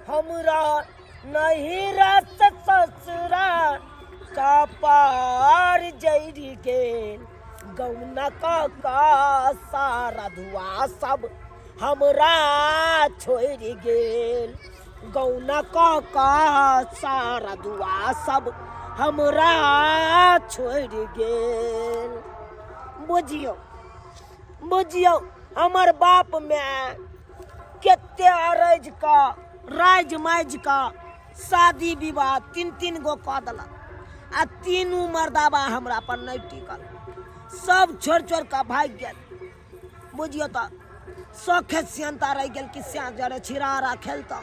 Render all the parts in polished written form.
हमरा नैहरा से ससुरा कपार जरि गेल गौना का सारा धुआ सब हमरा छोड़ि गेल गौना का सारा दुआ सब हमरा छोड़ि गेल। बुझियौ बुझियौ हमर बाप माय कते अरज का राज माज का शादी विवाह तीन तीन गो कऽ देलक आ तीनू मर्दाबा हमरा पर नहि टिकल, सब छोड़ि छोड़ि कऽ भागि गेल। बुझियौ तऽ शौखे सियनता रहि गेल कि स्या जरे छिड़ारा खेलता,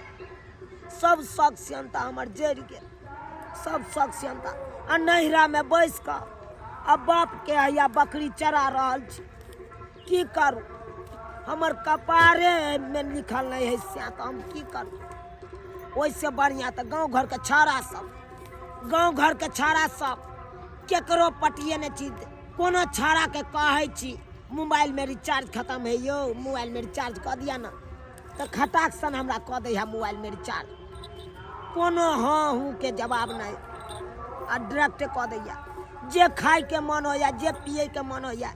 सब शौक सियनता हमर जरि गेल, सब शौक सियनता। आ नैहरामे बैस कऽ आ बापके हैया बकरी चरा रहल छी। की करू, हमर कपारेमे लिखल नहि है स्या, तऽ हम की करू? ओहिसँ बढ़िआँ तऽ गाँव घरके छाड़ा सब, गाँव घरके छाड़ा सब केकरो पटिए नहि छी। कोनो छाड़ाके कहै छी मोबाइलमे रिचार्ज खतम है यौ, मोबाइलमे रिचार्ज कऽ दिअ ने, तऽ खटाक सन हमरा कऽ दै है मोबाइलमे रिचार्ज। कोनो हँ हूँके जवाब नहि, आ डायरेक्टे कऽ दैया। जे खायके मन होइए, जे पियैके मन होइए,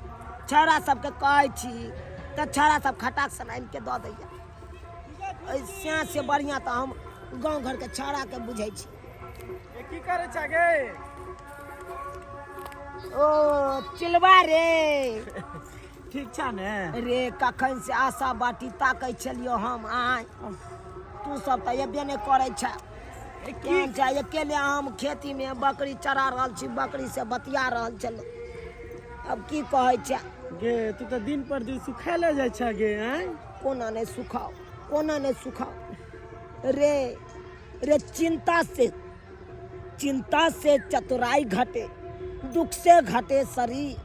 छौड़ा सबके कहै छी तऽ छौड़ा सब खटाक सन आनिके दऽ दैया। एहि से बढ़िआँ तऽ हम गाँव घरके छौड़ाके बुझै छी। की करै छ गे? ओ चिलवा रे, ठीक छ ने रे? कखन से आशा बाटी ताकै छलियो हम। आय तू सब तऽ एबे नहि करै छ। केहन छै? अकेले हम खेतीमे बकरी चरा रहल छी, बकरी से बतिया रहल छलहुँ। अब की कहै छै गे? तू तऽ दिन पर दिन सुखैले जाइ छ गे। आँय, कोना नहि सुखाउ, कोना नहि सुखाउ रे? रे चिंता से, चिंता से चतुराई घटे, दुख से घटे शरीर,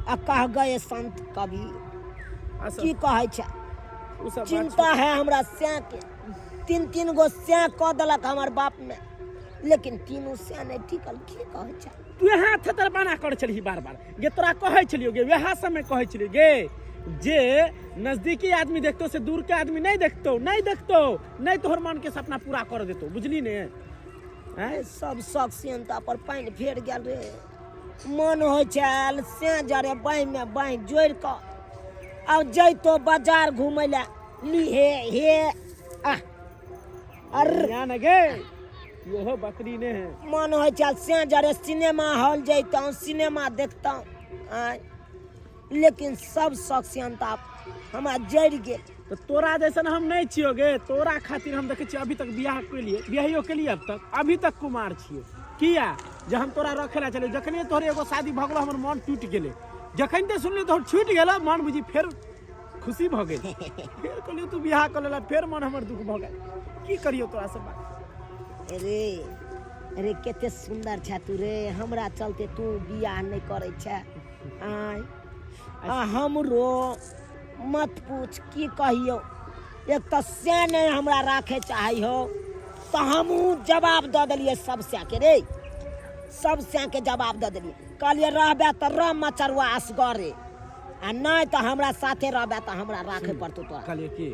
आ कह गए संत कबीर। की कहै छै? चिंता है हमरा स्या के। तीन तीन गो स्या कऽ देलक हमर बाप में, लेकिन तीनू स्या नहि टिकल। की कहै छै तू? यहाँ थेतर बना कर छलही बार बार गे। तोरा कहै छलियो गे, वएह समय कहै छलियो गे, जे नजदीकी आदमी देखतो से दूर के आदमी नहीं देखतो, नहीं देखतो, नहीं तोहर मन के सपना पूरा कर देतो, बुझली ने? हैं, सब शौक सियनता पर पानि फेर गेल रे। मन होइ छल से जरे बाँहिमे बाँहि जोड़ि कऽ आब जैतो बाजार घुमै लए ली हे हे आह अर या न गे, इहो बकरी ने है। मन होइ छल से जरे सिनेमा हॉल जैतहुँ, सिनेमा देखतहुँ। आँय, लेकिन सब शौक सियनता हमरा जरि गेल। तऽ तोरा जैसन हम नहीं छियो गे। तोरा खातिर हम देखे छियो अभी तक बियाह के लिए, बियाहियो के लिए अब तक, अभी तक कुमार छियो। किया जे हम तोरा रखे ला चले, जखने तोहरे एगो शादी भऽ गेलो हमर मन टूटि गेलै। जखन ते सुनलियो तोहर छूटि गेलो, मन बुझी फेर खुशी भऽ गेल। फेर कहलियो तू बियाह कऽ लेला, फेर मन हमर दुख भऽ गेल। की करियो तोरा से बात? रे रे, कते सुन्दर छै तू रे। हमरा चलते तू बियाह नहि करै छै। आँय, आ हमरो मत पूछ, की कहियौ, एक तऽ से नहि हमरा राखे चाहै हो, तऽ हमहूँ जवाब दऽ देलियै सब के रे, सब के जवाब दऽ देलियै। कहलियै रहबे तऽ रह मचरुआ असगरे, आ नहि तऽ हमरा साथे रहबे तऽ हमरा राखे पड़तौ तोरा। कहलियै की,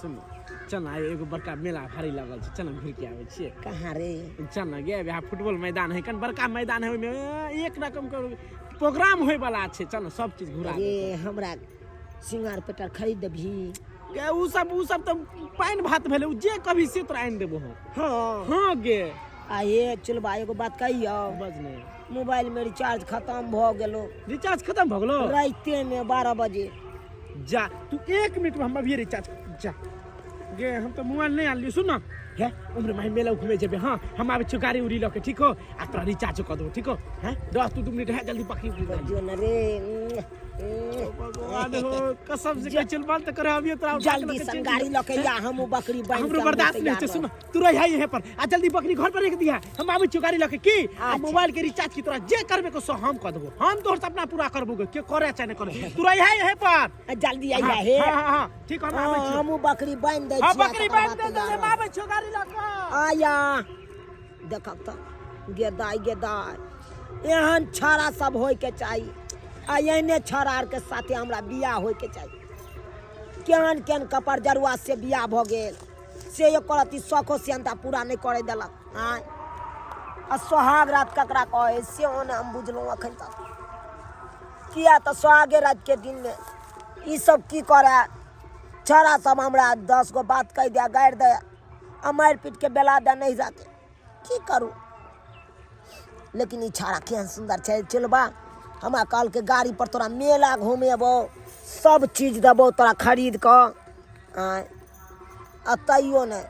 सुन, चल ना, एगो बड़का मेला भारी लगल छै, चल ना घुरि के आबै छियै। कहाँ रे? चल ना गे, वएह फुटबॉल मैदान है, कन बड़का मैदान है, ओहिमे एक रकम के प्रोग्राम होय वाला छै। चल ना, सब चीज घुरा रे। हमरा सिंगार पेटर खरीद देबही गे? उ सब तऽ पानि भात भेलै। उ जे कभी से तोरा आनि देबो हम। हाँ। हाँ गे। आ हे चुलबा, एगो बात कहियौ? बज ने। मोबाइल में रिचार्ज खत्म भऽ गेलो। रिचार्ज खत्म भऽ गेलो? राइते में 12 बजे। जा तू एक मिनट में हम अभी रिचार्ज। जा गे, हम तऽ मोबाइल नहीं आनलियो। सुन ना हे, उम्र माही मेला घूमे जेबे। हाँ, हम आबै छियो गाड़ी उड़ी लऽ के, ठीक हो? आ तोरा रिचार्ज कऽ देबो, ठीक हो? हैं, रह तू 2 मिनट है, जल्दी पकड़ी उकड़ी ले। जो न रे। भगवान हो, कसम से कहै छियौ, मन तऽ करे अभिये तोरा उठा के जल्दी लऽ के सन चलि गाड़ी लऽ के या, हम बकरी बान्हि हमरो के बर्दाश्त नहीं छै। सुन, तू रह यहीं पर आ जल्दी बकरी घर पर रख दिया, हम आबै छियो गाड़ी लऽ के। की आ अच्छा। मोबाइल के रिचार्ज की तोरा जे करबे को सो हम कऽ देबो। हम तोहर सपना पूरा करबो गे, के करे चाहे नहीं करे, तू रह यहीं पर। जल्दी आइया हे। हाँ हाँ हाँ, ठीक, हम आबै छियो। हमहूँ बकरी बान्हि दै हाँ छियै। बकरी तकर बान्हि बाद दे, तैयार हम रहब। आबै छियो गाड़ी लऽ के। आया देखब तऽ गेदाय गेदाय, एहन छाड़ा सब होइके चाही आ एहने छाड़ा आरके साथे हमरा बियाह होइके चाही। केहन केहन कपर जरुआ से बियाह भऽ गेल। से एको रत्ती शौखो सेहन्ता पूरा नहि करै देलक। आँय, आ सोहाग रात ककरा कहै सेहो नहि हम बुझलहुँ एखन तक। किया तऽ सोहागे रातिके दिनमे ई सब की करए, छौड़ा सब हमरा 10 गो बात कहि दए, गारि दए आ मारि पीटके बेला दए नहि जाके की करू। लेकिन ई छौड़ा केहन सुन्दर छै चुलबा, हमरा कहलकै गाड़ी पर तोरा मेला घुमेबौ, सब चीज देबौ तोरा खरीद कऽ। आँय, आ तैयो नहि।